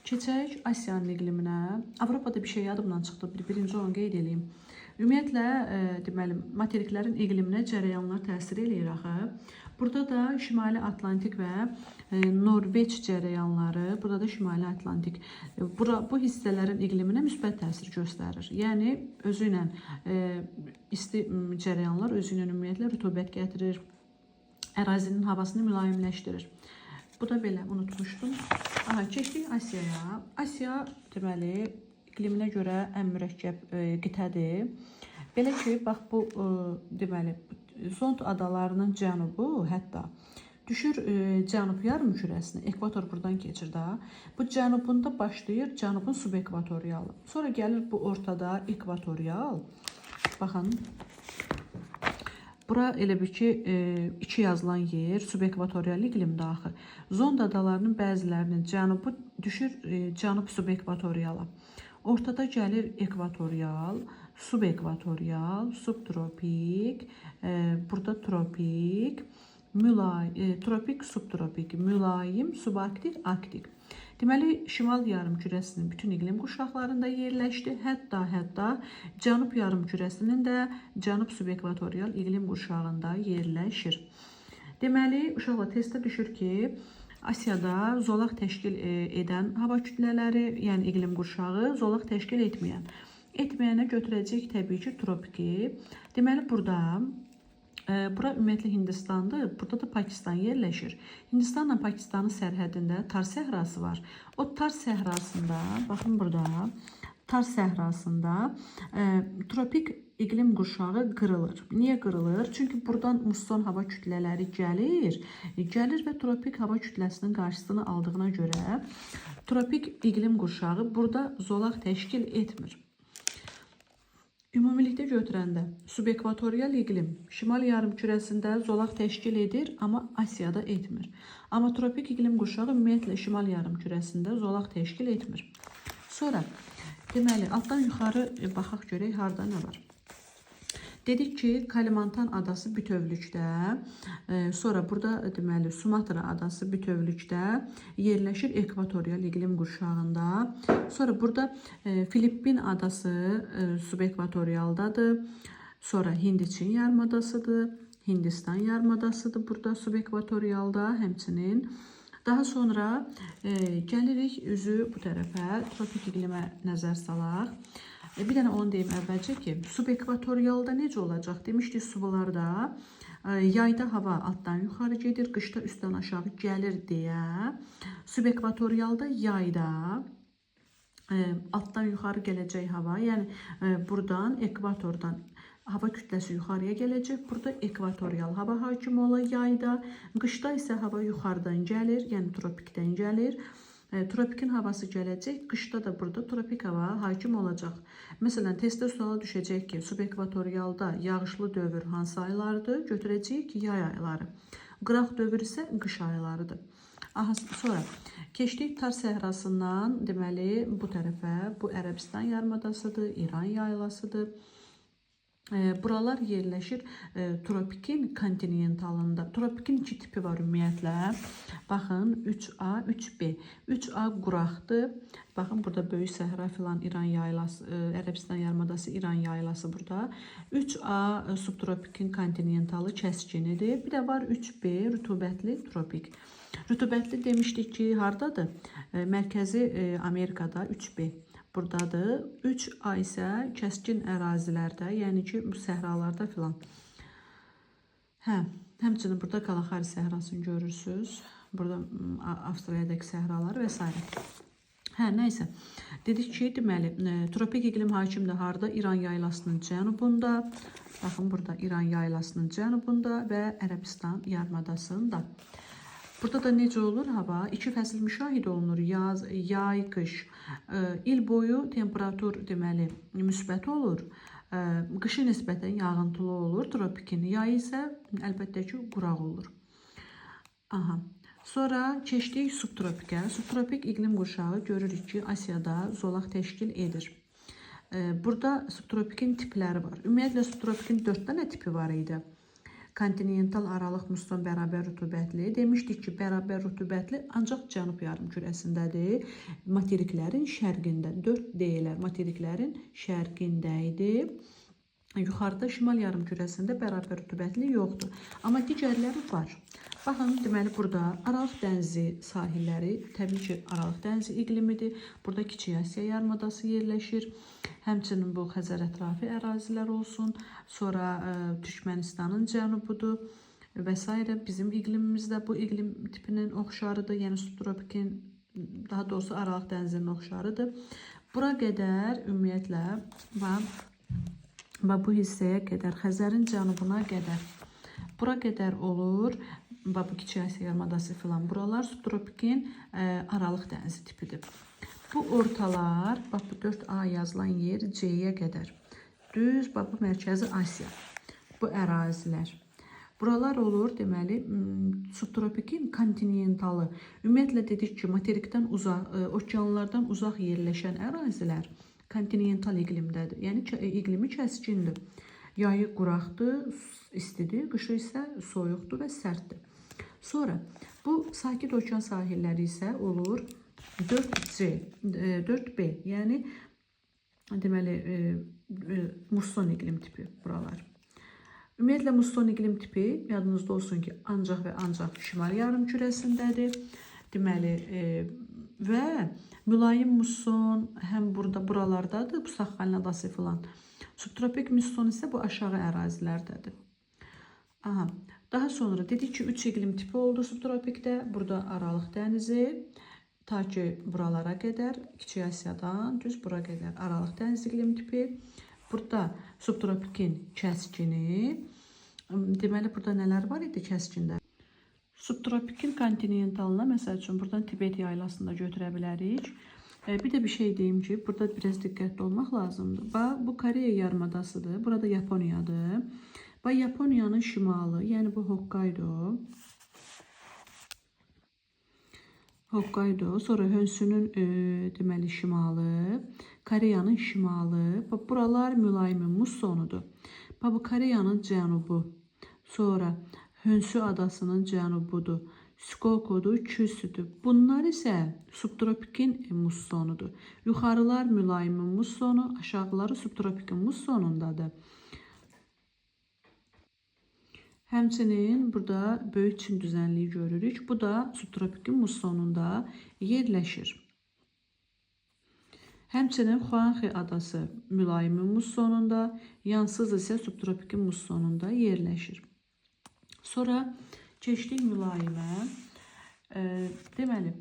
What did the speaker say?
Keçək Asiyanın iqliminə. Avropada bir şey yadımdan çıxdı. Birinci onu qeyd eləyim. Ümumiyyətlə, deməli, materiklərin iqliminə cərəyanlar təsir eləyir axı. Burada da Şimali Atlantik və Norveç cərəyanları, burada da Şimali Atlantik. Bu hissələrin iqliminə müsbət təsir göstərir. Yəni özü ilə isti cərəyanlar özü ilə ümumiyyətlə rütubət gətirir, ərazinin havasını mülayimləşdirir. Bu da belə unutmuşdum. Aha, keçdik Asiyaya. Asiya deməli iqliminə görə ən mürəkkəb qitədir. Belə ki, bax bu deməli Zond adalarının cənubu hətta düşür cənub yarımkürəsinə. Ekvator buradan keçir də. Bu cənubunda başlayır cənubun subekvatorialı. Sonra gəlir bu ortada ekvatorial. Baxın. Bura elə bil ki, iki yazılan yer subekvatorial iqlimdə axı. Zond adalarının bəzilərinin cənubu düşür cənub subekvatoriala. Ortada gəlir ekvatorial, subekvatorial, subtropik, burada tropik, tropik, subtropik, mülayim, subarktik, arktik. Deməli, şimal yarımkürəsinin bütün iqlim quşaqlarında yerləşdi. Hətta cənub yarımkürəsinin də cənub subekvatorial iqlim quşağında yerləşir. Deməli, uşaqlar testə düşür ki, Asiyada zolaq təşkil edən hava kütlələri, yəni iqlim qurşağı zolaq təşkil etməyən. Etməyənə götürəcək təbii ki, tropiki. Deməli, burada bura ümumiyyətlə Hindistandır. Burada da Pakistan yerləşir. Hindistanla Pakistanın sərhədində Tar səhrası var. O Tar səhrasında, baxın burada, Tar səhrasında tropik iqlim qurşağı qırılır. Niyə qırılır? Çünki buradan musson hava kütlələri gəlir. Gəlir və tropik hava kütləsinin qarşısını aldığına görə tropik iqlim qurşağı burada zolaq təşkil etmir. Ümumilikdə götürəndə subekvatorial iqlim şimal yarımkürəsində zolaq təşkil edir, amma Asiyada etmir. Amma tropik iqlim qurşağı ümumiyyətlə şimal yarımkürəsində zolaq təşkil etmir. Sonra deməli altdan yuxarı baxaq görək harda nə var. Dedik ki, Kalimantan adası bütövlükdə, sonra burada deməli Sumatra adası bütövlükdə yerləşir ekvatorial iqlim qurşağında. Sonra burada Filippin adası subekvatorialdadır. Sonra Hindiçin yarımadasıdır, Hindistan yarımadasıdır burada subekvatorialda həmçinin. Daha sonra gəlirik üzü bu tərəfə, tropik iqlimə nəzər salaq. Bir dənə onu deyim əvvəlcə ki, subekvatorialda necə olacaq? Demişdik sularda yayda hava altdan yuxarı gedir, qışda üstdən aşağı gəlir deyə. Subekvatorialda yayda altdan yuxarı gələcək hava, yəni buradan ekvatordan hava kütləsi yuxarıya gələcək. Burada ekvatorial hava hakim olar yayda. Qışda isə hava yuxarıdan gəlir, yəni tropikdən gəlir. Tropikin havası gələcək. Qışda da burada tropik hava hakim olacaq. Məsələn, testdə suala düşəcək ki, subekvatorialda yağışlı dövr hansı aylardır? Götürəcəyik ki, yay ayları. Qıraq dövr isə qış aylarıdır. Aha, sonra keçdik Tar səhrasından, deməli, bu tərəfə, bu Ərəbistan yarımadasıdır, İran yaylasıdır. Buralar yerləşir tropikin kontinentalında. Tropikin iki tipi var ümumiyyətlə. Baxın 3A, 3B. 3A quraqdır. Baxın burada böyük səhra filan İran yaylası, Ərəbistan yarımadası, İran yaylası burada. 3A subtropikin kontinentalı kəskinidir. Bir də var 3B rütubətli tropik. Rütubətli demişdik ki, hardadır? Mərkəzi Amerikada 3B. Buradadır. 3A isə kəskin ərazilərdə, yəni ki, bu səhralarda filan. Hə, həmçinin burada Kalahari səhrasını görürsüz. Burada Avstraliyadakı səhralar və s. Hə, nəysə. Dedik ki, deməli, tropik iqlim hakimdir harda? İran yaylasının cənubunda. Baxın, burada İran yaylasının cənubunda və Ərəbistan yarımadasında. Burada da necə olur hava? İki fəsil müşahidə olunur. Yaz, yay, qış. İl boyu temperatur deməli müsbət olur. Qışı nisbətən yağıntılı olur. Tropikin yayı isə əlbəttə ki, quraq olur. Aha. Sonra keçdik subtropikə. Subtropik iqlim qurşağı görürük ki, Asiyada zolaq təşkil edir. Burada subtropikin tipləri var. Ümumiyyətlə subtropikin 4 dənə tipi var idi. Kontinental aralıq musson bərabər rütubətli. Demişdik ki, bərabər rütubətli ancaq cənub yarımkürəsindədir. Materiklərin şərqində 4D-lər materiklərin şərqində idi. Yuxarıda şimal yarımkürəsində bərabər rütubətli yoxdur. Amma digərləri var. Baxın, deməli burada Aralıq dənizi sahilləri, təbii ki, Aralıq dənizi iqlimidir. Burada Kiçik Asiya yarımadası yerləşir. Həmçinin bu Xəzər ətrafı ərazilər olsun. Sonra Türkmənistanın cənubudur və s. Bizim iqlimimizdə bu iqlim tipinin oxşarıdır. Yəni subtropikin, daha doğrusu Aralıq dənizinin oxşarıdır. Bura qədər ümumiyyətlə və bu hissəyə qədər, Xəzərin cənubuna qədər, bura qədər olur. Və bu Kiçik Asiya yarımadası filan buralar subtropikin Aralıq dənizi tipidir. Bu ortalar, bax bu 4A yazılan yer C-yə qədər. Düz, bax bu Mərkəzi Asiya. Bu ərazilər. Buralar olur, deməli, subtropikin kontinentalı. Ümumiyyətlə dedik ki, materikdən uzaq, okeanlardan uzaq yerləşən ərazilər kontinental iqlimdədir. Yəni iqlimi kəskindir. Yayı quraqdır, istidir, qışı isə soyuqdur və sərtdir. Sonra bu Sakit Okean sahilləri isə olur 4C, 4B, yəni deməli musson iqlim tipi buralar. Ümumiyyətlə musson iqlim tipi yadınızda olsun ki, ancaq və ancaq şimal yarımkürəsindədir. Deməli və mülayim musson həm burada buralardadır, bu Saxalin adası filan. Subtropik musson isə bu aşağı ərazilərdədir. Aha. Daha sonra dedik ki, 3 iqlim tipi oldu subtropikdə. Burada Aralıq dənizi, ta ki buralara qədər, Kiçik Asiyadan düz bura qədər Aralıq dənizi iqlim tipi. Burada subtropikin kəskini. Deməli, burada nələr var idi kəskində? Subtropikin kontinentalına, məsəl üçün, buradan Tibet yaylasını da götürə bilərik. Bir də bir şey deyim ki, burada biraz diqqətli olmaq lazımdır. Bax, bu Koreya yarımadasıdır, burada Yaponiyadır. Bax, Yaponiyanın şimalı, yəni bu Hokkaido. Hokkaido, sonra Honshu'nun deməli şimalı, Koreyanın şimalı. Bax, buralar mülayim mussonudur. Bax, bu Koreyanın cənubu. Sonra Honshu adasının cənubudur. Şikokudur, Kyushudur. Bunlar isə subtropikin mussonudur. Yuxarılar mülayim mussonu, aşağıları subtropikin mussonundadır. Həmçinin burada Böyük Çin düzənliyi görürük. Bu da subtropikin mussonunda yerləşir. Həmçinin Huanghe adası mülayim mussonunda, yansız isə subtropikin mussonunda yerləşir. Sonra keçdik mülayimə. Deməli,